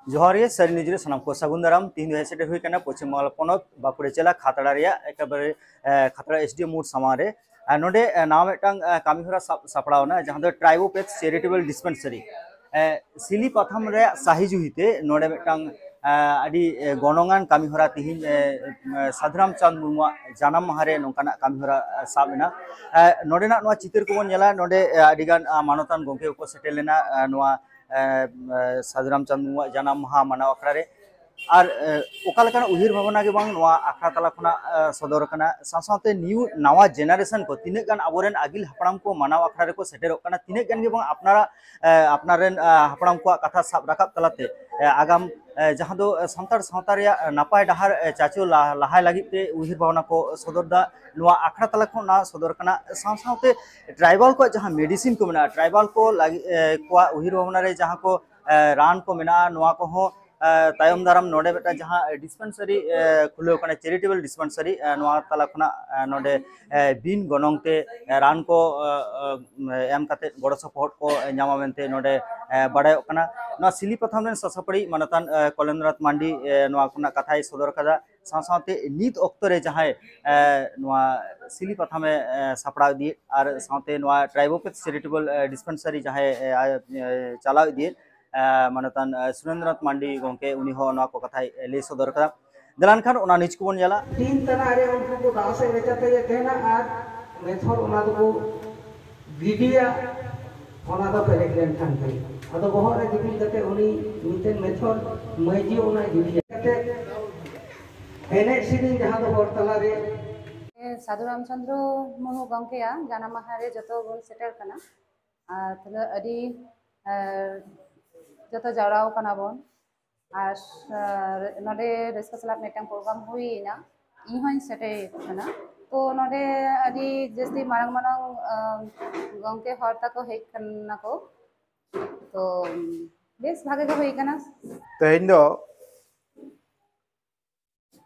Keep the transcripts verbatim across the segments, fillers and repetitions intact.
ᱡᱚᱦᱟᱨ ᱜᱮ, ᱥᱟᱹᱨᱤ ᱱᱤᱭᱩᱡᱽ ᱨᱮ ᱥᱟᱱᱟᱢ ᱠᱚ ᱥᱟᱹᱜᱩᱱ ᱫᱟᱨᱟᱢ᱾ ᱛᱤᱦᱤᱧ ᱫᱚ ᱦᱮᱡ ᱥᱮᱴᱮᱨ ᱦᱩᱭ ᱠᱟᱱᱟ ᱯᱚᱪᱷᱤᱢ ᱵᱟᱝᱞᱟ ᱯᱚᱱᱚᱛ ᱵᱟᱸᱠᱩᱲᱟ ᱡᱮᱞᱟ ᱠᱷᱟᱛᱲᱟ ᱨᱮᱭᱟᱜ ᱮᱠᱮᱵᱟᱨᱮ, ᱮ, ᱠᱷᱟᱛᱲᱟ ᱮᱥ ᱰᱤ ᱮᱢ ᱢᱳᱲ ᱥᱟᱢᱟᱝ ᱨᱮ᱾ ᱟᱨ ᱱᱚᱰᱮ, ᱮ, ᱱᱟᱣᱟ ᱢᱤᱫᱴᱟᱝ, ᱮ, ᱠᱟᱹᱢᱤ ᱦᱚᱨᱟ ᱥᱟᱵ ᱥᱟᱯᱲᱟᱣ ᱮᱱᱟ, ᱡᱟᱦᱟᱸ ᱫᱚ ᱴᱨᱟᱭᱵᱳᱯᱮᱛᱷ ᱪᱮᱨᱤᱴᱮᱵᱚᱞ ᱰᱤᱥᱯᱮᱱᱥᱟᱨᱤ, ᱮ, ᱥᱤᱞᱤ ᱯᱟᱛᱷᱟᱢ ᱨᱮᱭᱟᱜ ᱥᱟᱹᱦᱤ ᱡᱩᱦᱤ ᱛᱮ ᱱᱚᱰᱮ ᱢᱤᱫᱴᱟᱝ, ᱮ, ᱟᱹᱰᱤ, ᱮ, ᱜᱚᱱᱚᱝᱟᱱ ᱠᱟᱹᱢᱤ ᱦᱚᱨᱟ ᱛᱤᱦᱤᱧ, ᱮ, ᱮ, ᱥᱟᱫᱷᱩᱨᱟᱢ ᱪᱟᱸᱫᱽ ᱢᱩᱨᱢᱩᱣᱟᱜ ᱡᱟᱱᱟᱢ ᱢᱟᱦᱟ ᱨᱮ ᱱᱚᱝᱠᱟᱱᱟᱜ ᱠᱟᱹᱢᱤ ᱦᱚᱨᱟ, ᱮ, ᱥᱟᱵ ᱮᱱᱟ᱾ ᱮ, ᱱᱚᱰᱮᱱᱟᱜ ᱱᱚᱣᱟ ᱪᱤᱛᱟᱹᱨ ᱠᱚᱵᱚᱱ ᱧᱮᱞᱟ, ᱱᱚᱰᱮ, ᱮ, ᱟᱹᱰᱤᱜᱟᱱ, ᱟ, ᱢᱟᱱᱚᱛᱟᱱ ᱜᱚᱢᱠᱮ ᱠᱚᱠᱚ ᱥᱮᱴᱮᱨ ᱞᱮᱱᱟ, ᱮ, ᱱᱚᱣᱟ ᱮ, ᱮ, ᱥᱟᱫᱷᱩᱨᱟᱢ ᱪᱟᱸᱫᱽ ᱢᱩᱨᱢᱩᱣᱟᱜ ᱡᱟᱱᱟᱢ ᱢᱟᱦᱟ ᱢᱟᱱᱟᱣ ᱟᱠᱷᱲᱟ ᱨᱮ᱾ ᱟᱨ, ᱮ, ᱚᱠᱟ ᱞᱮᱠᱟᱱᱟᱜ ᱩᱭᱦᱟᱹᱨ ᱵᱷᱟᱵᱽᱱᱟ ᱜᱮ ᱵᱟᱝ ᱱᱚᱣᱟ ᱟᱠᱷᱲᱟ ᱛᱟᱞᱟ ᱠᱷᱚᱱᱟᱜ, ᱮ, ᱥᱚᱫᱚᱨ ᱟᱠᱟᱱᱟ, ᱥᱟᱶ ᱥᱟᱶᱛᱮ ᱱᱤᱭᱩ ᱱᱟᱣᱟ ᱡᱮᱱᱟᱨᱮᱥᱚᱱ ᱠᱚ ᱛᱤᱱᱟᱹᱜ ᱜᱟᱱ ᱟᱵᱚᱨᱮᱱ ᱟᱹᱜᱤᱞ ᱦᱟᱯᱲᱟᱢ ᱠᱚ ᱢᱟᱱᱟᱣ ᱟᱠᱷᱲᱟ ᱨᱮᱠᱚ ᱥᱮᱴᱮᱨᱚᱜ ᱠᱟᱱᱟ, ᱛᱤᱱᱟᱹᱜ ᱜᱟᱱ ᱜᱮ ᱵᱟᱝ ᱟᱯᱱᱟᱨᱟᱜ, ᱮ, ᱟᱯᱱᱟᱨ ᱨᱮᱱ, ᱮ, ᱦᱟᱯᱲᱟᱢ ᱠᱚᱣᱟᱜ ᱠᱟᱛᱷᱟ ᱥᱟᱵ ᱨᱟᱠᱟᱵ ᱛᱟᱞᱟᱛᱮ, ᱮ, ᱟᱜᱟᱢ, ᱮ, ᱡᱟᱦᱟᱸ ᱫᱚ, ᱮ, ᱥᱟᱱᱛᱟᱲ ᱥᱟᱶᱛᱟ ᱨᱮᱭᱟᱜ, ᱮ, ᱱᱟᱯᱟᱭ ᱰᱟᱦᱟᱨ, ᱮ, ᱪᱟᱪᱳ ᱞᱟ-, ᱞᱟᱦᱟᱭ ᱞᱟᱹᱜᱤᱫ ᱛᱮ ᱩᱭᱦᱟᱹᱨ ᱵᱷᱟᱵᱽᱱᱟ ᱠᱚ ᱥᱚᱫᱚᱨ ᱫᱟ, ᱱᱚᱣᱟ ᱟᱠᱷᱲᱟ ᱛᱟᱞᱟ ᱠᱷᱚᱱ ᱚᱱᱟ ᱥᱚᱫᱚᱨ ᱠᱟᱱᱟ᱾ ᱥᱟᱶ ᱥᱟᱶᱛᱮ ᱴᱨᱟᱭᱵᱟᱞ ᱠᱚᱣᱟᱜ ᱡᱟᱦᱟᱸ ᱢᱮᱰᱤᱥᱤᱱ ᱠᱚ ᱢᱮᱱᱟᱜᱼᱟ, ᱴᱨᱟᱭᱵᱟᱞ ᱠᱚ ᱞᱟᱹᱜᱤᱫ, ᱮ, ᱠᱚᱣᱟᱜ ᱩᱭᱦᱟᱹᱨ ᱵᱷᱟᱵᱽᱱᱟ ᱨᱮ ᱡᱟᱦᱟᱸ ᱠᱚ, ᱮ, ᱨᱟᱱ ᱠᱚ ᱢᱮᱱᱟᱜᱼᱟ, ᱱᱚᱣᱟ ᱠᱚᱦᱚᱸ, ᱮ, ᱛᱟᱭᱚᱢ ᱫᱟᱨᱟᱢ ᱱᱚᱰᱮ ᱢᱤᱫᱴᱟᱝ ᱡᱟᱦᱟᱸ ᱰᱤᱥᱯᱮᱱᱥᱟᱨᱤ, ᱮ, ᱠᱷᱩᱞᱟᱹᱣ ᱠᱟᱱᱟ, ᱪᱮᱨᱤᱴᱮᱵᱚᱞ ᱰᱤᱥᱯᱮᱱᱥᱟᱨᱤ, ᱮ, ᱱᱚᱣᱟ ᱛᱟᱞᱟ ᱠᱷᱚᱱᱟᱜ, ᱮ, ᱱᱚᱰᱮ, ᱮ, ᱵᱤᱱ ᱜᱚᱱᱚᱝ ᱛᱮ, ᱮ, ᱨᱟᱱ ᱠᱚ, ᱮ, ᱮ, ᱮᱢ ᱠᱟᱛᱮ ᱜᱚᱲᱚ ᱥᱚᱯᱚᱦᱚᱫ ᱠᱚ, ᱮ, ᱧᱟᱢᱟ ᱢᱮᱱᱛᱮ ᱱᱚᱰᱮ, ᱮ, ᱵᱟᱰᱟᱭᱚᱜ ᱠᱟᱱᱟ᱾ ᱱᱚᱣᱟ ᱥᱤᱞᱤ ᱯᱟᱛᱷᱟᱢ ᱨᱮᱱ ᱥᱟᱥᱟᱯᱟᱹᱲᱤ ᱢᱟᱱᱚᱛᱟᱱ, ᱮ, ᱠᱚᱞᱮᱱᱫᱨᱚᱱᱟᱛᱷ ᱢᱟᱱᱰᱤ, ᱮ, ᱱᱚᱣᱟ ᱠᱷᱚᱱᱟᱜ ᱠᱟᱛᱷᱟᱭ ᱥᱚᱫᱚᱨ ᱠᱟᱫᱟ᱾ ᱥᱟᱶ ᱥᱟᱶᱛᱮ ᱱᱤᱛ ᱚᱠᱛᱚ ᱨᱮ ᱡᱟᱦᱟᱸᱭ, ᱮ, ᱱᱚᱣᱟ ᱥᱤᱞᱤ ᱯᱟᱛᱷᱟᱢᱮ, ᱮ, ᱥᱟᱯᱲᱟᱣ ᱤᱫᱤᱭᱮᱫ ᱟᱨ ᱥᱟᱶᱛᱮ ᱱᱚᱣᱟ ᱴᱨᱟᱭᱵᱳᱯᱮᱛᱷ ᱪᱮᱨᱤᱴᱮᱵᱚᱞ, ᱮ, ᱰᱤᱥᱯᱮᱱᱥᱟᱨᱤ ᱡᱟᱦᱟᱸᱭ, ᱮ, ᱟᱭ-, ᱮ, ᱪᱟᱞᱟᱣ ᱤᱫᱤᱭᱮᱫ, ᱮ, ᱢᱟᱱᱚᱛᱟᱱ, ᱮ, ᱥᱩᱨᱮᱱᱫᱨᱚᱱᱟᱛᱷ ᱢᱟᱱᱰᱤ ᱜᱚᱢᱠᱮ, ᱩᱱᱤ ᱦᱚᱸ ᱱᱚᱣᱟ ᱠᱚ ᱠᱟᱛᱷᱟᱭ, ᱮ, ᱞᱟᱹᱭ ᱥᱚᱫᱚᱨ ᱠᱟᱫᱟ᱾ ᱫᱮᱞᱟᱱ ᱠᱷᱟᱱ ᱚᱱᱟ ᱱᱤᱭᱩᱡᱽ ᱠᱚᱵᱚᱱ ᱧᱮᱞᱟ᱾ ᱴᱤᱱ ᱛᱟᱱᱟ ᱨᱮ ᱩᱱᱠᱩ ᱠᱚ ᱫᱟᱜ ᱥᱮᱫ ᱞᱮᱠᱟᱛᱮ ᱛᱟᱦᱮᱱᱟ ᱟᱨ ᱢᱮᱛᱷᱚᱨ ᱚᱱᱟ ᱫᱚᱠᱚ ᱜᱤᱰᱤᱭᱟ, ᱚᱱᱟ ᱫᱚ ᱯᱮᱨᱮᱡ ᱞᱮᱱᱠᱷᱟᱱ ᱜᱮ᱾ ᱟᱫᱚ ᱵᱚᱦᱚᱜ ᱨᱮ ᱫᱤᱯᱤᱞ ᱠᱟᱛᱮ ᱩᱱᱤ ᱢᱤᱫᱴᱮᱱ ᱢᱮᱛᱷᱚᱨ ᱢᱟᱹᱭᱡᱤ ᱚᱱᱟᱭ ᱜᱤᱰᱤᱭᱟ᱾ ᱠᱟᱛᱮ ᱮᱱᱮᱡ ᱥᱮᱨᱮᱧ ᱡᱟᱦᱟᱸ ᱫᱚ ᱦᱚᱲ ᱛᱟᱞᱟᱨᱮ ᱥᱟᱫᱷᱩ ᱨᱟᱢᱪᱚᱸᱫᱽᱨᱚ ᱢᱩᱨᱢᱩ ᱜᱚᱢᱠᱮᱭᱟᱜ ᱡᱟᱱᱟᱢ ᱢᱟᱦᱟ ᱨᱮ ᱡᱚᱛᱚ ᱵᱚᱱ ᱥᱮᱴᱮᱨ ᱠᱟᱱᱟ᱾ ᱟᱨ ᱛᱤᱱᱟᱹᱜ ᱟᱹᱰᱤ, ᱮ, ᱡᱚᱛᱚ ᱡᱟᱣᱨᱟᱣ ᱠᱟᱱᱟ ᱵᱚᱱ᱾ ᱟᱨ, ᱮ, ᱱᱚᱰᱮ ᱨᱟᱹᱥᱠᱟᱹ ᱥᱟᱞᱟᱜ ᱢᱤᱫᱴᱟᱝ ᱯᱨᱳᱜᱨᱟᱢ ᱦᱩᱭ ᱮᱱᱟ, ᱤᱧ ᱦᱚᱸᱧ ᱥᱮᱴᱮᱨ ᱠᱟᱱᱟ᱾ ᱛᱚ ᱱᱚᱰᱮ ᱟᱹᱰᱤ ᱡᱟᱹᱥᱛᱤ ᱢᱟᱨᱟᱝ ᱢᱟᱨᱟᱝ, ᱮ, ᱜᱚᱢᱠᱮ ᱦᱚᱲ ᱛᱟᱠᱚ ᱦᱮᱡ ᱠᱟᱱᱟ ᱠᱚ᱾ ᱛᱚ ᱵᱮᱥ ᱵᱷᱟᱜᱮ ᱜᱮ ᱦᱩᱭ ᱠᱟᱱᱟ᱾ ᱛᱮᱦᱮᱧ ᱫᱚ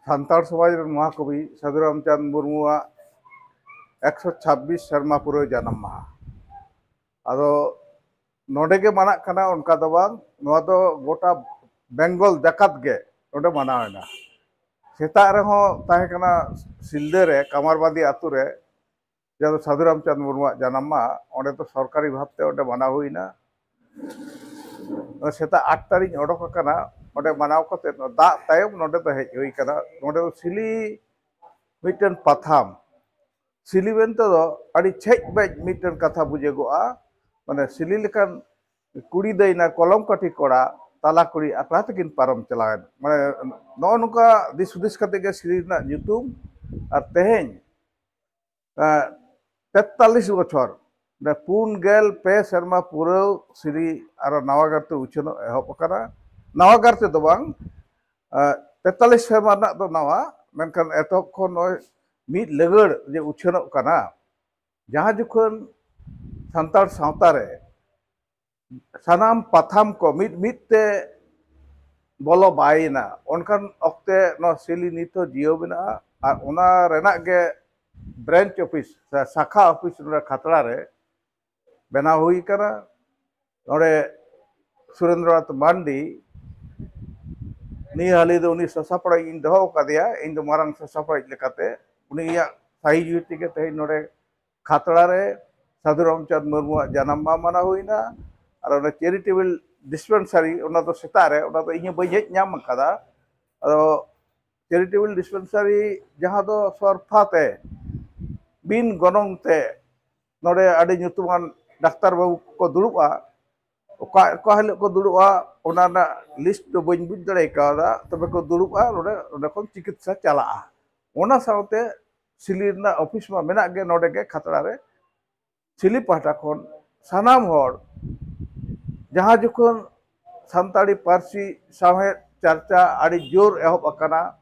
ᱥᱟᱱᱛᱟᱲ ᱥᱚᱢᱟᱡᱽ ᱨᱮᱱ ᱢᱚᱦᱟᱠᱚᱵᱤ ᱥᱟᱹᱫᱷᱩ ᱨᱟᱢᱪᱟᱸᱫᱽ ᱢᱩᱨᱢᱩᱣᱟᱜ ᱮᱠᱥᱚ ᱪᱷᱟᱵᱵᱤᱥ ᱥᱮᱨᱢᱟ ᱯᱩᱨᱟᱹᱣ ᱡᱟᱱᱟᱢ ᱢᱟᱦᱟ᱾ ᱟᱫᱚ ᱱᱚᱰᱮ ᱜᱮ ᱢᱟᱱᱟᱜ ᱠᱟᱱᱟ ᱚᱱᱠᱟ ᱫᱚ ᱵᱟᱝ, ᱱᱚᱣᱟ ᱫᱚ ᱜᱚᱴᱟ ᱵᱮᱝᱜᱚᱞ ᱡᱟᱠᱟᱛ ᱜᱮ ᱱᱚᱰᱮ ᱢᱟᱱᱟᱣ ᱮᱱᱟ᱾ ᱥᱮᱛᱟᱜ ᱨᱮᱦᱚᱸ ᱛᱟᱦᱮᱸ ᱠᱟᱱᱟ ᱥᱤᱞᱫᱟᱹ ᱨᱮ ᱠᱟᱢᱟᱨᱵᱟᱸᱫᱤ ᱟᱛᱳ ᱨᱮ, ᱡᱟᱦᱟᱸ ᱫᱚ ᱥᱟᱹᱫᱷᱩ ᱨᱟᱢᱪᱟᱸᱫᱽ ᱢᱩᱨᱢᱩᱣᱟᱜ ᱡᱟᱱᱟᱢ ᱢᱟᱦᱟ, ᱚᱸᱰᱮ ᱫᱚ ᱥᱚᱨᱠᱟᱨᱤ ᱵᱷᱟᱵᱽᱛᱮ ᱚᱸᱰᱮ ᱢᱟᱱᱟᱣ ᱦᱩᱭᱱᱟ᱾ ᱥᱮᱛᱟᱜ ᱟᱴ ᱴᱟ ᱨᱤᱧ ᱚᱰᱚᱠ ᱟᱠᱟᱱᱟ, ᱚᱸᱰᱮ ᱢᱟᱱᱟᱣ ᱠᱟᱛᱮ ᱫᱟᱜ ᱛᱟᱭᱚᱢ ᱱᱚᱸᱰᱮ ᱫᱚ ᱦᱮᱡ ᱦᱩᱭ ᱟᱠᱟᱱᱟ᱾ ᱱᱚᱸᱰᱮ ᱫᱚ ᱥᱤᱞᱤ ᱢᱤᱫᱴᱮᱱ ᱯᱟᱛᱷᱟᱢ, ᱥᱤᱞᱤ ᱢᱮᱱᱛᱮ ᱫᱚ ᱟᱹᱰᱤ ᱪᱷᱮᱡ ᱵᱮᱡ ᱢᱤᱫᱴᱮᱱ ᱠᱟᱛᱷᱟ ᱵᱩᱡᱷᱟᱹᱜᱚᱜᱼᱟ᱾ ᱢᱟᱱᱮ ᱥᱤᱞᱤ ᱞᱮᱠᱟᱱ ᱠᱩᱲᱤ ᱫᱟᱹᱭᱱᱟ ᱠᱚᱞᱚᱢ ᱠᱟᱹᱴᱷᱤ ᱠᱚᱲᱟ, ᱛᱟᱞᱟ ᱠᱩᱲᱤ ᱟᱠᱷᱲᱟ ᱛᱮᱠᱤᱱ ᱯᱟᱨᱚᱢ ᱪᱟᱞᱟᱣᱮᱱ᱾ ᱢᱟᱱᱮ ᱱᱚᱜᱼᱚ ᱱᱚᱝᱠᱟ ᱫᱤᱥ ᱦᱩᱫᱤᱥ ᱠᱟᱛᱮ ᱜᱮ ᱥᱤᱞᱤ ᱨᱮᱱᱟᱜ ᱧᱩᱛᱩᱢ᱾ ᱟᱨ ᱛᱮᱦᱮᱧ ᱮ, ᱛᱮᱛᱟᱞᱤᱥ ᱵᱚᱪᱷᱚᱨ, ᱢᱟᱱᱮ ᱯᱩᱱ ᱜᱮᱞ ᱯᱮ ᱥᱮᱨᱢᱟ ᱯᱩᱨᱟᱹᱣ ᱥᱤᱞᱤ ᱟᱨᱚ ᱱᱟᱣᱟ ᱜᱟᱨᱛᱮ ᱩᱪᱷᱟᱹᱱᱚᱜ ᱮᱦᱚᱵ ᱟᱠᱟᱱᱟ᱾ ᱱᱟᱣᱟ ᱜᱟᱨᱛᱮ ᱫᱚ ᱵᱟᱝ, ᱮ, ᱛᱮᱛᱟᱞᱤᱥ ᱥᱮᱨᱢᱟ ᱨᱮᱱᱟᱜ ᱫᱚ ᱱᱟᱣᱟ, ᱢᱮᱱᱠᱷᱟᱱ ᱮᱛᱚᱦᱚᱵ ᱠᱷᱚᱱ ᱱᱚᱜᱼᱚᱭ ᱢᱤᱫ ᱞᱟᱹᱜᱟᱹᱲ ᱡᱮ ᱩᱪᱷᱟᱹᱱᱚᱜ ᱠᱟᱱᱟ, ᱡᱟᱦᱟᱸ ᱡᱚᱠᱷᱚᱱ ᱥᱟᱱᱛᱟᱲ ᱥᱟᱶᱛᱟ ᱨᱮ ᱥᱟᱱᱟᱢ ᱯᱟᱛᱷᱟᱢ ᱠᱚ ᱢᱤᱫ ᱢᱤᱫ ᱛᱮ ᱵᱚᱞᱚ ᱵᱟᱭᱮᱱᱟ, ᱚᱱᱠᱟᱱ ᱚᱠᱛᱮ ᱱᱚᱣᱟ ᱥᱤᱞᱤ ᱱᱤᱛ ᱦᱚᱸ ᱡᱤᱭᱟᱹᱣ ᱢᱮᱱᱟᱜᱼᱟ᱾ ᱟᱨ ᱚᱱᱟ ᱨᱮᱱᱟᱜ ᱜᱮ ᱵᱨᱟᱧᱪ ᱚᱯᱷᱤᱥ ᱥᱮ ᱥᱟᱠᱷᱟ ᱚᱯᱷᱤᱥ ᱱᱚᱰᱮ ᱠᱷᱟᱛᱲᱟ ᱨᱮ ᱵᱮᱱᱟᱣ ᱦᱩᱭ ᱟᱠᱟᱱᱟ᱾ ᱱᱚᱰᱮ ᱥᱩᱨᱮᱱᱫᱨᱚᱱᱟᱛᱷ ᱢᱟᱱᱰᱤ, ᱱᱤᱭᱟᱹ ᱦᱟᱹᱞᱤ ᱫᱚ ᱩᱱᱤ ᱥᱟᱥᱟᱯᱲᱟᱣᱤᱡ ᱤᱧ ᱫᱚᱦᱚ ᱟᱠᱟᱫᱮᱭᱟ, ᱤᱧ ᱫᱚ ᱢᱟᱨᱟᱝ ᱥᱟᱥᱟᱯᱲᱟᱣᱤᱡ ᱞᱮᱠᱟᱛᱮ᱾ ᱩᱱᱤᱭᱟᱜ ᱥᱟᱹᱦᱤ ᱡᱩᱦᱤ ᱛᱮᱜᱮ ᱛᱮᱦᱮᱧ ᱱᱚᱰᱮ ᱠᱷᱟᱛᱲᱟ ᱨᱮ ᱥᱟᱹᱫᱷᱩ ᱨᱟᱢᱪᱟᱸᱫᱽ ᱢᱩᱨᱢᱩᱣᱟᱜ ᱡᱟᱱᱟᱢ ᱢᱟᱦᱟ ᱢᱟᱱᱟᱣ ᱦᱩᱭᱱᱟ᱾ ᱟᱨ ᱚᱱᱟ ᱪᱮᱨᱤᱴᱮᱵᱚᱞ ᱰᱤᱥᱯᱮᱱᱥᱟᱨᱤ, ᱚᱱᱟ ᱫᱚ ᱥᱮᱛᱟᱜ ᱨᱮ, ᱚᱱᱟ ᱫᱚ ᱤᱧ ᱦᱚᱸ ᱵᱟᱹᱧ ᱦᱮᱡ ᱧᱟᱢ ᱟᱠᱟᱫᱟ᱾ ᱟᱫᱚ ᱪᱮᱨᱤᱴᱮᱵᱚᱞ ᱰᱤᱥᱯᱮᱱᱥᱟᱨᱤ ᱡᱟᱦᱟᱸ ᱫᱚ ᱥᱚᱨᱯᱷᱟ ᱛᱮ, ᱵᱤᱱ ᱜᱚᱱᱚᱝ ᱛᱮ ᱱᱚᱰᱮ ᱟᱹᱰᱤ ᱧᱩᱛᱩᱢᱟᱱ ᱰᱟᱠᱛᱟᱨ ᱵᱟᱹᱵᱩ ᱠᱚ ᱫᱩᱲᱩᱵᱼᱟ᱾ ᱚᱠᱟ, ᱚᱠᱟ ᱦᱤᱞᱳᱜ ᱠᱚ ᱫᱩᱲᱩᱵᱼᱟ, ᱚᱱᱟ ᱨᱮᱱᱟᱜ ᱞᱤᱥᱴ ᱫᱚ ᱵᱟᱹᱧ ᱵᱩᱡᱽ ᱫᱟᱲᱮ ᱠᱟᱣᱫᱟ, ᱛᱚᱵᱮ ᱠᱚ ᱫᱩᱲᱩᱵᱼᱟ, ᱱᱚᱰᱮ, ᱱᱚᱰᱮ ᱠᱷᱚᱱ ᱪᱤᱠᱤᱛᱥᱟ ᱪᱟᱞᱟᱜᱼᱟ᱾ ᱚᱱᱟ ᱥᱟᱶᱛᱮ ᱥᱤᱞᱤ ᱨᱮᱱᱟᱜ ᱚᱯᱷᱤᱥ ᱢᱟ ᱢᱮᱱᱟᱜ ᱜᱮ ᱱᱚᱰᱮ ᱜᱮ ᱠᱷᱟᱛᱲᱟ ᱨᱮ᱾ ᱥᱤᱞᱤ ᱯᱟᱦᱴᱟ ᱠᱷᱚᱱ ᱥᱟᱱᱟᱢ ᱦᱚᱲ, ᱡᱟᱦᱟᱸ ᱡᱚᱠᱷᱚᱱ ᱥᱟᱱᱛᱟᱲᱤ ᱯᱟᱹᱨᱥᱤ ᱥᱟᱶᱦᱮᱫ ᱪᱟᱨᱪᱟ ᱟᱹᱰᱤ ᱡᱳᱨ ᱮᱦᱚᱵ ᱟᱠᱟᱱᱟ,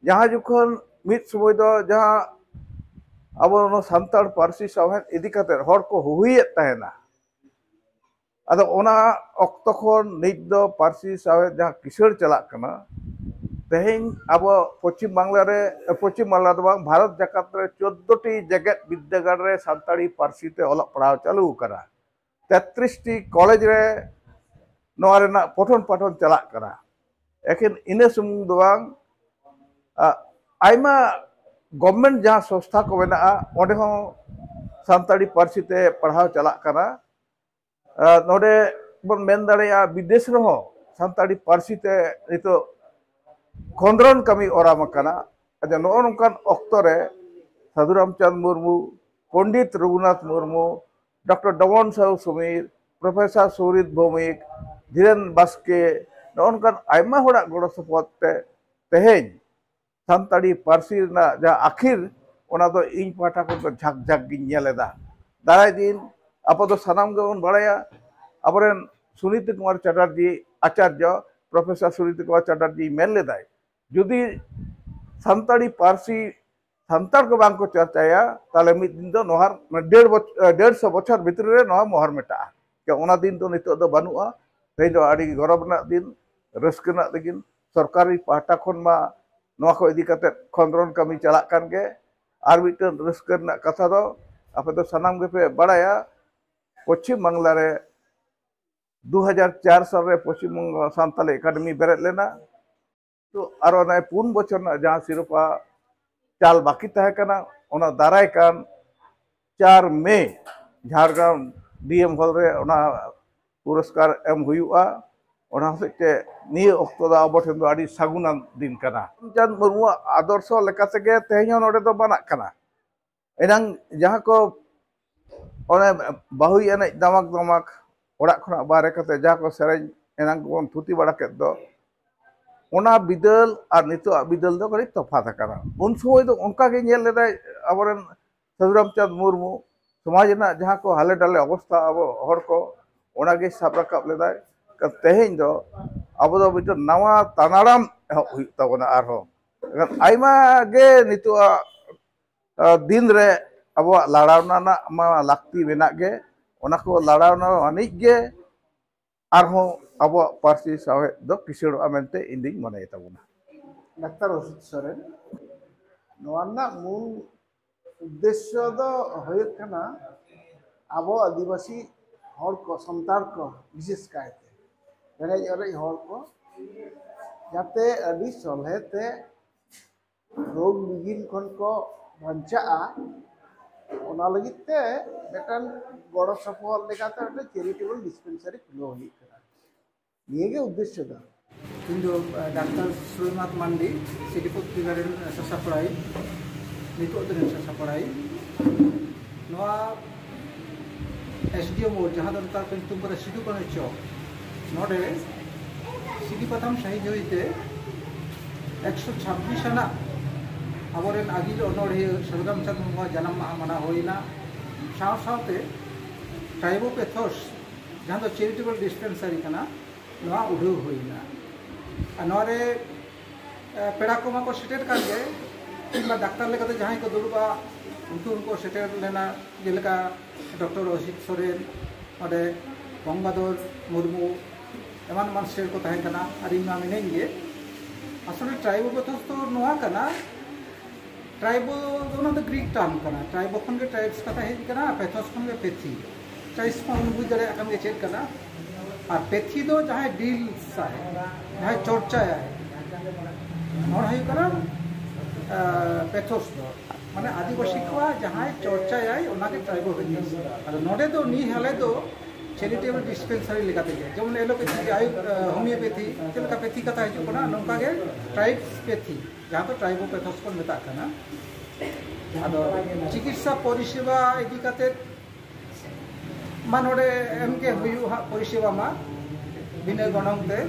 ᱡᱟᱦᱟᱸ ᱡᱚᱠᱷᱚᱱ ᱢᱤᱫ ᱥᱚᱢᱚᱭ ᱫᱚ ᱡᱟᱦᱟᱸ ᱟᱵᱚ ᱱᱚᱣᱟ ᱥᱟᱱᱛᱟᱲ ᱯᱟᱹᱨᱥᱤ ᱥᱟᱶᱦᱮᱫ ᱤᱫᱤ ᱠᱟᱛᱮ ᱦᱚᱲ ᱠᱚ ᱦᱩᱦᱩᱭᱮᱫ ᱛᱟᱦᱮᱱᱟ, ᱟᱫᱚ ᱚᱱᱟ ᱚᱠᱛᱚ ᱠᱷᱚᱱ ᱱᱤᱛ ᱫᱚ ᱯᱟᱹᱨᱥᱤ ᱥᱟᱶᱦᱮᱫ ᱡᱟᱦᱟᱸ ᱠᱤᱥᱟᱹᱬ ᱪᱟᱞᱟᱜ ᱠᱟᱱᱟ, ᱛᱮᱦᱮᱧ ᱟᱵᱚ ᱯᱚᱪᱷᱤᱢ ᱵᱟᱝᱞᱟ ᱨᱮ, ᱯᱚᱪᱷᱤᱢ ᱵᱟᱝᱞᱟ ᱫᱚ ᱵᱟᱝ, ᱵᱷᱟᱨᱚᱛ ᱡᱟᱠᱟᱛ ᱨᱮ ᱪᱳᱫᱽᱫᱳ ᱴᱤ ᱡᱮᱜᱮᱛ ᱵᱤᱨᱫᱟᱹᱜᱟᱲ ᱨᱮ ᱥᱟᱱᱛᱟᱲᱤ ᱯᱟᱹᱨᱥᱤ ᱛᱮ ᱚᱞᱚᱜ ᱯᱟᱲᱦᱟᱣ ᱪᱟᱹᱞᱩ ᱟᱠᱟᱱᱟ᱾ ᱛᱮᱛᱨᱤᱥ ᱴᱤ ᱠᱚᱞᱮᱡᱽ ᱨᱮ ᱱᱚᱣᱟ ᱨᱮᱱᱟᱜ ᱯᱚᱴᱷᱚᱱ ᱯᱟᱴᱷᱚᱱ ᱪᱟᱞᱟᱜ ᱠᱟᱱᱟ᱾ ᱮᱠᱷᱮᱱ ᱤᱱᱟᱹ ᱥᱩᱢᱩᱝ ᱫᱚ ᱵᱟᱝ, ᱟ, ᱟᱭᱢᱟ ᱜᱚᱵᱷᱢᱮᱱᱴ ᱡᱟᱦᱟᱸ ᱥᱚᱝᱥᱛᱷᱟ ᱠᱚ ᱢᱮᱱᱟᱜᱼᱟ, ᱚᱸᱰᱮ ᱦᱚᱸ ᱥᱟᱱᱛᱟᱲᱤ ᱯᱟᱹᱨᱥᱤ ᱛᱮ ᱯᱟᱲᱦᱟᱣ ᱪᱟᱞᱟᱜ ᱠᱟᱱᱟ᱾ ᱟ, ᱱᱚᱰᱮ ᱵᱚᱱ ᱢᱮᱱ ᱫᱟᱲᱮᱭᱟᱜᱼᱟ, ᱵᱤᱫᱮᱥ ᱨᱮᱦᱚᱸ ᱥᱟᱱᱛᱟᱲᱤ ᱯᱟᱹᱨᱥᱤ ᱛᱮ ᱱᱤᱛᱚᱜ ᱠᱷᱚᱸᱫᱽᱨᱚᱱ ᱠᱟᱹᱢᱤ ᱚᱨᱟᱢ ᱟᱠᱟᱱᱟ᱾ ᱟᱫᱚ ᱱᱚᱜᱼᱚ ᱱᱚᱝᱠᱟᱱ ᱚᱠᱛᱚ ᱨᱮ ᱥᱟᱹᱫᱷᱩ ᱨᱟᱢᱪᱟᱸᱫᱽ ᱢᱩᱨᱢᱩ, ᱯᱚᱱᱰᱤᱛ ᱨᱚᱜᱷᱩᱱᱟᱛᱷ ᱢᱩᱨᱢᱩ, ᱰᱚᱠᱴᱚᱨ ᱰᱚᱢᱚᱱ ᱥᱟᱦᱩ ᱥᱚᱢᱤᱨ, ᱯᱨᱚᱯᱷᱮᱥᱚᱨ ᱥᱩᱨᱤᱛ ᱵᱷᱳᱣᱢᱤᱠ, ᱫᱷᱤᱨᱮᱱ ᱵᱟᱥᱠᱮ, ᱱᱚᱜᱼᱚ ᱱᱚᱝᱠᱟᱱ ᱟᱭᱢᱟ ᱦᱚᱲᱟᱜ ᱜᱚᱲᱚ ᱥᱚᱯᱚᱦᱚᱫ ᱛᱮ ᱛᱮᱦᱮᱧ ᱥᱟᱱᱛᱟᱲᱤ ᱯᱟᱹᱨᱥᱤ ᱨᱮᱱᱟᱜ ᱡᱟᱦᱟᱸ ᱟᱹᱠᱷᱤᱨ, ᱚᱱᱟ ᱫᱚ ᱤᱧ ᱯᱟᱦᱴᱟ ᱠᱷᱚᱱ ᱫᱚ ᱡᱷᱟᱠ ᱡᱷᱟᱠ ᱜᱤᱧ ᱧᱮᱞ ᱮᱫᱟ᱾ ᱫᱟᱨᱟᱭ ᱫᱤᱱ ᱟᱵᱚ ᱫᱚ ᱥᱟᱱᱟᱢ ᱜᱮᱵᱚᱱ ᱵᱟᱲᱟᱭᱟ, ᱟᱵᱚᱨᱮᱱ ᱥᱩᱱᱤᱛ ᱠᱩᱢᱟᱨ ᱪᱟᱴᱟᱨᱡᱤ, ᱟᱪᱟᱨᱡᱚ ᱯᱨᱚᱯᱷᱮᱥᱚᱨ ᱥᱩᱱᱤᱛ ᱠᱩᱢᱟᱨ ᱪᱟᱴᱟᱨᱡᱤ ᱢᱮᱱ ᱞᱮᱫᱟᱭ, ᱡᱩᱫᱤ ᱥᱟᱱᱛᱟᱲᱤ ᱯᱟᱹᱨᱥᱤ ᱥᱟᱱᱛᱟᱲ ᱠᱚ ᱵᱟᱝ ᱠᱚ ᱪᱚᱨᱪᱟᱭᱟ, ᱛᱟᱦᱚᱞᱮ ᱢᱤᱫ ᱫᱤᱱ ᱫᱚ ᱱᱚᱣᱟ ᱰᱮᱲ ᱵᱚᱪ-, ᱰᱮᱲᱥᱚ ᱵᱚᱪᱷᱚᱨ ᱵᱷᱤᱛᱨᱤ ᱨᱮ ᱱᱚᱣᱟ ᱢᱚᱦᱚᱨ ᱢᱮᱴᱟᱜᱼᱟ᱾ ᱚᱱᱟ ᱫᱤᱱ ᱫᱚ ᱱᱤᱛᱚᱜ ᱫᱚ ᱵᱟᱹᱱᱩᱜᱼᱟ᱾ ᱛᱮᱦᱮᱧ ᱫᱚ ᱟᱹᱰᱤ ᱜᱚᱨᱚᱵᱽ ᱨᱮᱱᱟᱜ ᱫᱤᱱ, ᱨᱟᱹᱥᱠᱟᱹ ᱨᱮᱱᱟᱜ ᱫᱤᱱ᱾ ᱥᱚᱨᱠᱟᱨᱤ ᱯᱟᱦᱴᱟ ᱠᱷᱚᱱ ᱢᱟ ᱱᱚᱣᱟ ᱠᱚ ᱤᱫᱤ ᱠᱟᱛᱮ ᱠᱷᱚᱸᱫᱽᱨᱚᱱ ᱠᱟᱹᱢᱤ ᱪᱟᱞᱟᱜ ᱠᱟᱱ ᱜᱮ᱾ ᱟᱨ ᱢᱤᱫᱴᱟᱝ ᱨᱟᱹᱥᱠᱟᱹ ᱨᱮᱱᱟᱜ ᱠᱟᱛᱷᱟ ᱫᱚ, ᱟᱯᱮ ᱫᱚ ᱥᱟᱱᱟᱢ ᱜᱮᱯᱮ ᱵᱟᱲᱟᱭᱟ, ᱯᱚᱪᱷᱤᱢ ᱵᱟᱝᱞᱟ ᱨᱮ ᱫᱩ ᱦᱟᱡᱟᱨ ᱪᱟᱨ ᱥᱟᱞ ᱨᱮ ᱯᱚᱪᱷᱤᱢ ᱵᱚᱝᱜᱚ ᱥᱟᱱᱛᱟᱞᱤ ᱮᱠᱟᱰᱮᱢᱤ ᱵᱮᱨᱮᱫ ᱞᱮᱱᱟ᱾ ᱛᱚ ᱟᱨᱚ ᱱᱚᱜᱼᱚᱭ ᱯᱩᱱ ᱵᱚᱪᱷᱚᱨ ᱨᱮᱱᱟᱜ ᱡᱟᱦᱟᱸ ᱥᱤᱨᱳᱯᱟ ᱪᱟᱞ ᱵᱟᱹᱠᱤ ᱛᱟᱦᱮᱸ ᱠᱟᱱᱟ, ᱚᱱᱟ ᱫᱟᱨᱟᱭ ᱠᱟᱱ ᱪᱟᱨ ᱢᱮ ᱡᱷᱟᱲᱜᱨᱟᱢ ᱰᱤ ᱮᱢ ᱦᱚᱞ ᱨᱮ ᱚᱱᱟ ᱯᱩᱨᱚᱥᱠᱟᱨ ᱮᱢ ᱦᱩᱭᱩᱜᱼᱟ᱾ ᱚᱱᱟ ᱦᱚᱛᱮᱡ ᱛᱮ ᱱᱤᱭᱟᱹ ᱚᱠᱛᱚ ᱫᱚ ᱟᱵᱚ ᱴᱷᱮᱱ ᱫᱚ ᱟᱹᱰᱤ ᱥᱟᱹᱜᱩᱱᱟᱱ ᱫᱤᱱ ᱠᱟᱱᱟ᱾ ᱪᱟᱸᱫᱽ ᱢᱩᱨᱢᱩᱣᱟᱜ ᱟᱫᱚᱨᱥᱚ ᱞᱮᱠᱟ ᱛᱮᱜᱮ ᱛᱮᱦᱮᱧ ᱦᱚᱸ ᱱᱚᱰᱮ ᱫᱚ ᱵᱟᱱᱟᱜ ᱠᱟᱱᱟ᱾ ᱮᱱᱟᱝ ᱡᱟᱦᱟᱸ ᱠᱚ ᱚᱱᱮ ᱵᱟᱹᱦᱩᱭ ᱮᱱᱮᱡ ᱫᱟᱢᱟᱠ ᱫᱟᱢᱟᱠ, ᱚᱲᱟᱜ ᱠᱷᱚᱱᱟᱜ ᱵᱟᱦᱨᱮ ᱠᱟᱛᱮ ᱡᱟᱦᱟᱸ ᱠᱚ ᱥᱮᱨᱮᱧ ᱮᱱᱟᱝ ᱠᱚᱵᱚᱱ ᱛᱷᱩᱛᱤ ᱵᱟᱲᱟ ᱠᱮᱫ ᱫᱚ, ᱚᱱᱟ ᱵᱤᱫᱟᱹᱞ ᱟᱨ ᱱᱤᱛᱚᱜᱟᱜ ᱵᱤᱫᱟᱹᱞ ᱫᱚ ᱠᱟᱹᱴᱤᱡ ᱛᱚᱯᱷᱟᱛ ᱟᱠᱟᱱᱟ᱾ ᱩᱱ ᱥᱚᱢᱚᱭ ᱫᱚ ᱚᱱᱠᱟ ᱜᱮ ᱧᱮᱞ ᱞᱮᱫᱟᱭ ᱟᱵᱚᱨᱮᱱ ᱥᱟᱹᱫᱷᱩ ᱨᱟᱢᱪᱟᱸᱫᱽ ᱢᱩᱨᱢᱩ, ᱥᱚᱢᱟᱡᱽ ᱨᱮᱱᱟᱜ ᱡᱟᱦᱟᱸ ᱠᱚ ᱦᱟᱞᱮ ᱰᱟᱞᱮ ᱚᱵᱚᱥᱛᱷᱟ ᱟᱵᱚ ᱦᱚᱲ ᱠᱚ, ᱚᱱᱟᱜᱮ ᱥᱟᱵ ᱨᱟᱠᱟᱵ ᱞᱮᱫᱟᱭ᱾ ᱛᱮᱦᱮᱧ ᱫᱚ ᱟᱵᱚ ᱫᱚ ᱢᱤᱫᱴᱟᱝ ᱱᱟᱣᱟ ᱛᱟᱱᱟᱲᱟᱢ ᱮᱦᱚᱵ ᱦᱩᱭᱩᱜ ᱛᱟᱵᱚᱱᱟ ᱟᱨᱦᱚᱸ᱾ ᱮᱱᱠᱷᱟᱱ ᱟᱭᱢᱟ ᱜᱮ ᱱᱤᱛᱚᱜᱟᱜ, ᱟ, ᱫᱤᱱ ᱨᱮ ᱟᱵᱚᱣᱟᱜ ᱞᱟᱲᱟᱣ ᱨᱮᱱᱟᱜ ᱢᱟ ᱞᱟᱹᱠᱛᱤ ᱢᱮᱱᱟᱜ ᱜᱮ, ᱚᱱᱟ ᱠᱚ ᱞᱟᱲᱟᱣ ᱟᱹᱱᱤᱡ ᱜᱮ ᱟᱨᱦᱚᱸ ᱟᱵᱚᱣᱟᱜ ᱯᱟᱹᱨᱥᱤ ᱥᱟᱶᱦᱮᱫ ᱫᱚ ᱠᱤᱥᱟᱹᱬᱚᱜᱼᱟ ᱢᱮᱱᱛᱮ ᱤᱧ ᱫᱩᱧ ᱢᱚᱱᱮᱭ ᱛᱟᱵᱚᱱᱟ᱾ ᱰᱟᱠᱛᱟᱨ ᱚᱥᱤᱛ ᱥᱚᱨᱮᱱ, ᱱᱚᱣᱟ ᱨᱮᱱᱟᱜ ᱢᱩᱞ ᱩᱫᱽᱫᱮᱥᱥᱚ ᱫᱚ ᱦᱩᱭᱩᱜ ᱠᱟᱱᱟ ᱟᱵᱚ ᱟᱹᱫᱤᱵᱟᱹᱥᱤ ᱦᱚᱲ ᱠᱚ, ᱥᱟᱱᱛᱟᱲ ᱠᱚ ᱵᱤᱥᱮᱥ ᱠᱟᱭᱛᱮ ᱨᱮᱸᱜᱮᱡ ᱚᱨᱮᱡ ᱦᱚᱲ ᱠᱚ ᱡᱟᱛᱮ ᱟᱹᱰᱤ ᱥᱚᱞᱦᱮ ᱛᱮ ᱨᱳᱜᱽ ᱵᱤᱜᱷᱤᱱ ᱠᱷᱚᱱ ᱠᱚ ᱵᱟᱧᱪᱟᱜᱼᱟ, ᱚᱱᱟ ᱞᱟᱹᱜᱤᱫ ᱛᱮ ᱢᱤᱫᱴᱟᱝ ᱜᱚᱲᱚ ᱥᱚᱯᱚᱦᱚᱫ ᱞᱮᱠᱟᱛᱮ ᱢᱤᱫᱴᱟᱝ ᱪᱮᱨᱤᱴᱮᱵᱚᱞ ᱰᱤᱥᱯᱮᱱᱥᱟᱨᱤ ᱠᱷᱩᱞᱟᱹᱣ ᱦᱩᱭᱩᱜ ᱠᱟᱱᱟ᱾ ᱱᱤᱭᱟᱹ ᱜᱮ ᱩᱫᱽᱫᱮᱥᱥᱚ ᱫᱚ᱾ ᱤᱧ ᱫᱚ ᱰᱟᱠᱛᱟᱨ ᱥᱩᱨᱚᱡᱽᱱᱟᱛᱷ ᱢᱟᱱᱰᱤ, ᱥᱤᱰᱤ ᱯᱚᱛᱨᱤᱠᱟ ᱨᱮᱱ ᱥᱟᱥᱟᱯᱲᱟᱣᱤᱡ, ᱱᱤᱛᱚᱜ ᱫᱚ ᱨᱮᱱ ᱥᱟᱥᱟᱯᱲᱟᱣᱤᱡ᱾ ᱱᱚᱣᱟ ᱮᱥᱰᱤᱳ ᱢᱳᱲ, ᱡᱟᱦᱟᱸ ᱫᱚ ᱱᱮᱛᱟᱨ ᱠᱚ ᱧᱩᱛᱩᱢ ᱠᱟᱫᱟ ᱥᱤᱫᱩ ᱠᱟᱹᱱᱦᱩ ᱪᱚᱠ, ᱱᱚᱰᱮ ᱥᱤᱫᱤ ᱯᱟᱛᱷᱟᱢ ᱥᱟᱹᱦᱤ ᱡᱩᱦᱤᱛᱮ ᱮᱠᱥᱚ ᱪᱷᱟᱵᱵᱤᱥ ᱟᱱᱟᱜ ᱟᱵᱚᱨᱮᱱ ᱟᱹᱜᱤᱞ ᱚᱱᱚᱲᱦᱤᱭᱟᱹ ᱥᱟᱹᱫᱷᱩ ᱨᱟᱢᱪᱟᱸᱫᱽ ᱢᱩᱨᱢᱩᱣᱟᱜ ᱡᱟᱱᱟᱢ ᱢᱟᱦᱟ ᱢᱟᱱᱟᱣ ᱦᱩᱭᱱᱟ᱾ ᱥᱟᱶ ᱥᱟᱶᱛᱮ ᱴᱨᱟᱭᱵᱳᱯᱮᱛᱷᱚᱥ, ᱡᱟᱦᱟᱸ ᱫᱚ ᱪᱮᱨᱤᱴᱮᱵᱚᱞ ᱰᱤᱥᱯᱮᱱᱥᱟᱨᱤ ᱠᱟᱱᱟ, ᱱᱚᱣᱟ ᱩᱰᱷᱟᱹᱣ ᱦᱩᱭᱱᱟ᱾ ᱟᱨ ᱱᱚᱣᱟᱨᱮ ᱯᱮᱲᱟ ᱠᱚᱢᱟ ᱠᱚ ᱥᱮᱴᱮᱨ ᱠᱟᱱ ᱜᱮ, ᱠᱤᱝᱵᱟ ᱰᱟᱠᱛᱟᱨ ᱞᱮᱠᱟᱛᱮ ᱡᱟᱦᱟᱸᱭ ᱠᱚ ᱫᱩᱲᱩᱵᱼᱟ, ᱩᱱᱠᱩ ᱦᱚᱸᱠᱚ ᱥᱮᱴᱮᱨ ᱞᱮᱱᱟ, ᱡᱮᱞᱮᱠᱟ ᱰᱚᱠᱴᱚᱨ ᱚᱥᱤᱛ ᱥᱚᱨᱮᱱ, ᱱᱚᱰᱮ ᱜᱚᱝᱜᱟᱫᱷᱚᱨ ᱢᱩᱨᱢᱩ, ᱮᱢᱟᱱ ᱮᱢᱟᱱ ᱥᱮᱴᱮᱨ ᱠᱚ ᱛᱟᱦᱮᱸ ᱠᱟᱱᱟ᱾ ᱟᱨ ᱤᱧ ᱢᱟ ᱢᱤᱱᱟᱹᱧ ᱜᱮ᱾ ᱟᱥᱚᱞᱮ ᱴᱨᱟᱭᱵᱳᱯᱮᱛᱷᱚᱥ ᱫᱚ ᱱᱚᱣᱟ ᱠᱟᱱᱟ, ᱴᱨᱟᱭᱵᱳ ᱫᱚ ᱚᱱᱟ ᱫᱚ ᱜᱨᱤᱠ ᱴᱟᱨᱢ ᱠᱟᱱᱟ, ᱴᱨᱟᱭᱵᱳ ᱠᱷᱚᱱ ᱜᱮ ᱴᱨᱟᱭᱤᱵᱥ ᱠᱟᱛᱷᱟ ᱦᱮᱡ ᱠᱟᱱᱟ, ᱟᱨ ᱯᱮᱛᱷᱚᱥ ᱠᱷᱚᱱ ᱜᱮ ᱯᱮᱛᱷᱤ᱾ ᱴᱨᱟᱭᱤᱵᱥ ᱢᱟ ᱵᱚᱱ ᱵᱩᱡᱽ ᱫᱟᱲᱮᱭᱟᱜ ᱠᱟᱱ ᱜᱮ ᱪᱮᱫ ᱠᱟᱱᱟ᱾ ᱟᱨ ᱯᱮᱛᱷᱤ ᱫᱚ ᱡᱟᱦᱟᱸᱭ ᱰᱤᱞᱥ ᱟᱭ, ᱡᱟᱦᱟᱸᱭ ᱪᱚᱨᱪᱟᱭᱟᱭ, ᱱᱚᱣᱟ ᱦᱩᱭᱩᱜ ᱠᱟᱱᱟ ᱯᱮᱛᱷᱚᱥ ᱫᱚ, ᱢᱟᱱᱮ ᱟᱹᱫᱤᱵᱟᱹᱥᱤ ᱠᱚᱣᱟᱜ ᱡᱟᱦᱟᱸᱭ ᱪᱚᱨᱪᱟᱭᱟᱭ, ᱚᱱᱟᱜᱮ ᱴᱨᱟᱭᱵᱳᱯᱮᱛᱷᱤ᱾ ᱟᱫᱚ ᱱᱚᱰᱮ ᱫᱚ ᱱᱤᱭᱟᱹ ᱦᱟᱞᱮ ᱫᱚ ᱪᱮᱨᱤᱴᱮᱵᱚᱞ ᱰᱤᱥᱯᱮᱱᱥᱟᱨᱤ ᱞᱮᱠᱟ ᱛᱮᱜᱮ, ᱡᱮᱢᱚᱱ ᱮᱞᱳᱯᱮᱛᱷᱤ, ᱟᱭᱩ ᱦᱳᱢᱤᱭᱳᱯᱮᱛᱷᱤ, ᱪᱮᱫ ᱞᱮᱠᱟ ᱯᱮᱛᱷᱤ ᱠᱟᱛᱷᱟ ᱦᱤᱡᱩᱜ ᱠᱟᱱᱟ, ᱱᱚᱝᱠᱟ ᱜᱮ ᱴᱨᱟᱭᱤᱵᱥ ᱯᱮᱛᱷᱤ, ᱡᱟᱦᱟᱸ ᱫᱚ ᱴᱨᱟᱭᱵᱳᱯᱮᱛᱷᱚᱥ ᱵᱚᱱ ᱢᱮᱛᱟᱜ ᱠᱟᱱᱟ᱾ ᱟᱫᱚ ᱪᱤᱠᱤᱛᱥᱟ ᱯᱚᱨᱤᱥᱮᱵᱟ ᱤᱫᱤ ᱠᱟᱛᱮ ᱢᱟ ᱱᱚᱰᱮ ᱮᱢᱜᱮ ᱦᱩᱭᱩᱜᱼᱟ ᱦᱟᱸᱜ ᱯᱚᱨᱤᱥᱮᱵᱟ ᱢᱟ ᱵᱤᱱᱟᱹ ᱜᱚᱱᱚᱝ ᱛᱮ᱾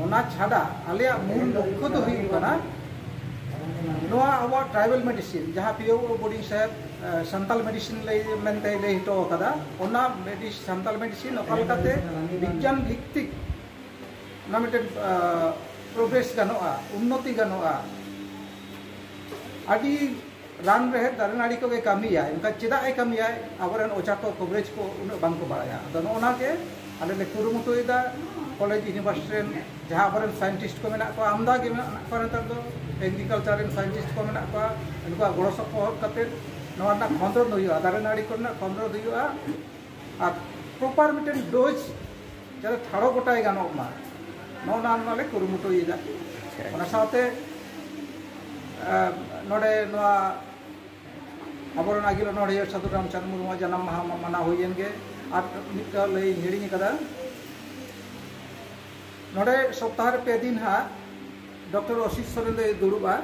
ᱚᱱᱟ ᱪᱷᱟᱰᱟ ᱟᱞᱮᱭᱟᱜ ᱢᱩᱞ ᱞᱚᱠᱠᱷᱚ ᱫᱚ ᱦᱩᱭᱩᱜ ᱠᱟᱱᱟ ᱱᱚᱣᱟ ᱟᱵᱚᱣᱟᱜ ᱴᱨᱟᱭᱵᱟᱞ ᱢᱮᱰᱤᱥᱤᱱ, ᱡᱟᱦᱟᱸ ᱯᱤ ᱳ ᱵᱳᱨᱰᱤᱝ ᱥᱟᱦᱮᱵᱽ ᱥᱟᱱᱛᱟᱞ ᱢᱮᱰᱤᱥᱤᱱ ᱞᱟᱹᱭ ᱢᱮᱱᱛᱮ ᱞᱟᱹᱭ ᱦᱚᱴᱚ ᱟᱠᱟᱫᱟ, ᱚᱱᱟ ᱢᱮᱰᱤᱥ ᱥᱟᱱᱛᱟᱞ ᱢᱮᱰᱤᱥᱤᱱ ᱚᱠᱟ ᱞᱮᱠᱟᱛᱮ ᱵᱤᱜᱽᱜᱟᱱ ᱵᱷᱤᱛᱛᱤᱠ ᱚᱱᱟ ᱢᱤᱫᱴᱮᱱ ᱯᱨᱳᱜᱨᱮᱥ ᱜᱟᱱᱚᱜᱼᱟ, ᱩᱱᱱᱚᱛᱤ ᱜᱟᱱᱚᱜᱼᱟ᱾ ᱟᱹᱰᱤ ᱨᱟᱱ ᱨᱮᱦᱮᱫ ᱫᱟᱨᱮ ᱱᱟᱹᱲᱤ ᱠᱚᱜᱮ ᱠᱟᱹᱢᱤᱭᱟᱭ, ᱮᱱᱠᱷᱟᱱ ᱪᱮᱫᱟᱜ ᱮ ᱠᱟᱹᱢᱤᱭᱟᱭ? ᱟᱵᱚᱨᱮᱱ ᱚᱡᱷᱟ ᱠᱚ ᱠᱚᱵᱷᱟᱨᱮᱡᱽ ᱠᱚ ᱩᱱᱟᱹᱜ ᱵᱟᱝᱠᱚ ᱵᱟᱲᱟᱭᱟ᱾ ᱟᱫᱚ ᱱᱚᱜᱼᱚ ᱱᱟ ᱜᱮ ᱟᱞᱮ ᱞᱮ ᱠᱩᱨᱩᱢᱩᱴᱩᱭᱮᱫᱟ, ᱠᱚᱞᱮᱡᱽ ᱤᱭᱩᱱᱤᱵᱷᱟᱨᱥᱤᱴᱤ ᱨᱮᱱ ᱡᱟᱦᱟᱸ ᱟᱵᱚᱨᱮᱱ ᱥᱟᱭᱮᱱᱴᱤᱥᱴ ᱠᱚ ᱢᱮᱱᱟᱜ ᱠᱚᱣᱟ, ᱟᱢᱫᱟ ᱜᱮ ᱢᱮᱱᱟᱜ ᱠᱚᱣᱟ ᱱᱮᱛᱟᱨ ᱫᱚ, ᱮᱜᱽᱨᱤᱠᱟᱞᱪᱟᱨ ᱨᱮᱱ ᱥᱟᱭᱮᱱᱴᱤᱥᱴ ᱠᱚ ᱢᱮᱱᱟᱜ ᱠᱚᱣᱟ, ᱩᱱᱠᱩᱣᱟᱜ ᱜᱚᱲᱚ ᱥᱚᱯᱚᱦᱚᱫ ᱠᱟᱛᱮ ᱱᱚᱣᱟ ᱨᱮᱱᱟᱜ ᱠᱷᱚᱸᱫᱽᱨᱚᱸᱫ ᱦᱩᱭᱩᱜᱼᱟ, ᱫᱟᱨᱮ ᱱᱟᱹᱲᱤ ᱠᱚᱨᱮᱱᱟᱜ ᱠᱷᱚᱸᱫᱽᱨᱚᱸᱫ ᱦᱩᱭᱩᱜᱼᱟ᱾ ᱟᱨ ᱯᱨᱚᱯᱟᱨ ᱢᱤᱫᱴᱮᱱ ᱰᱳᱡᱽ ᱡᱟᱛᱮ ᱴᱷᱟᱲᱚ ᱜᱚᱴᱟᱭ ᱜᱟᱱᱚᱜ ᱢᱟ, ᱱᱚᱜᱼᱚ ᱱᱚᱣᱟ ᱨᱮᱱᱟᱜ ᱞᱮ ᱠᱩᱨᱩᱢᱩᱴᱩᱭᱮᱫᱟ᱾ ᱚᱱᱟ ᱥᱟᱶᱛᱮ ᱱᱚᱰᱮ ᱱᱚᱣᱟ ᱟᱵᱚᱨᱮᱱ ᱟᱹᱜᱤᱞ ᱚᱱᱚᱲᱦᱤᱭᱟᱹ ᱥᱟᱹᱫᱷᱩ ᱨᱟᱢᱪᱟᱸᱫᱽ ᱢᱩᱨᱢᱩᱣᱟᱜ ᱡᱟᱱᱟᱢ ᱢᱟᱦᱟ ᱢᱟᱱᱟᱣ ᱦᱩᱭᱮᱱ ᱜᱮ᱾ ᱟᱨ ᱢᱤᱫᱴᱟᱝ ᱞᱟᱹᱭ ᱤᱧ ᱦᱤᱲᱤᱧ ᱟᱠᱟᱫᱟ᱾ ᱱᱚᱰᱮ ᱥᱚᱯᱛᱟᱦᱚ ᱨᱮ ᱯᱮ ᱫᱤᱱ ᱦᱟᱸᱜ ᱰᱚᱠᱴᱚᱨ ᱚᱥᱤᱛ ᱥᱚᱨᱮᱱ ᱫᱚᱭ ᱫᱩᱲᱩᱵᱼᱟ᱾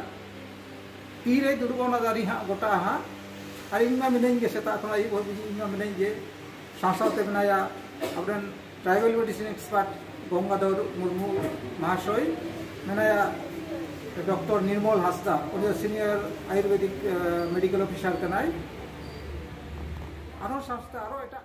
ᱛᱤᱨᱮᱭ ᱫᱩᱲᱩᱵᱼᱟ ᱚᱱᱟ ᱫᱚ ᱟᱹᱣᱨᱤ ᱦᱟᱸᱜ ᱜᱚᱴᱟᱜᱼᱟ ᱦᱟᱸᱜ᱾ ᱟᱨ ᱤᱧ ᱢᱟ ᱢᱤᱱᱟᱹᱧ ᱜᱮ, ᱥᱮᱛᱟᱜ ᱠᱷᱚᱱᱟᱜ ᱟᱹᱭᱩᱵ ᱦᱟᱹᱵᱤᱡ ᱤᱧ ᱢᱟ ᱢᱤᱱᱟᱹᱧ ᱜᱮ᱾ ᱥᱟᱶ ᱥᱟᱶᱛᱮ ᱢᱮᱱᱟᱭᱟ ᱟᱵᱚᱨᱮᱱ tribal medicine expert Gangadhar Murmu ᱢᱟᱦᱟᱥᱚᱭ, ᱢᱮᱱᱟᱭᱟ ᱰᱚᱠᱴᱚᱨ ᱱᱤᱨᱢᱚᱞ ᱦᱟᱸᱥᱫᱟ, ᱩᱱᱤ ᱫᱚ ᱥᱤᱱᱤᱭᱟᱨ ᱟᱭᱩᱨᱵᱮᱫᱤᱠ ᱢᱮᱰᱤᱠᱮᱞ ᱚᱯᱷᱤᱥᱟᱨ ᱠᱟᱱᱟᱭ᱾ ᱟᱨᱦᱚᱸ ᱥᱟᱶᱛᱮ ᱟᱨᱦᱚᱸ ᱮᱴᱟᱜ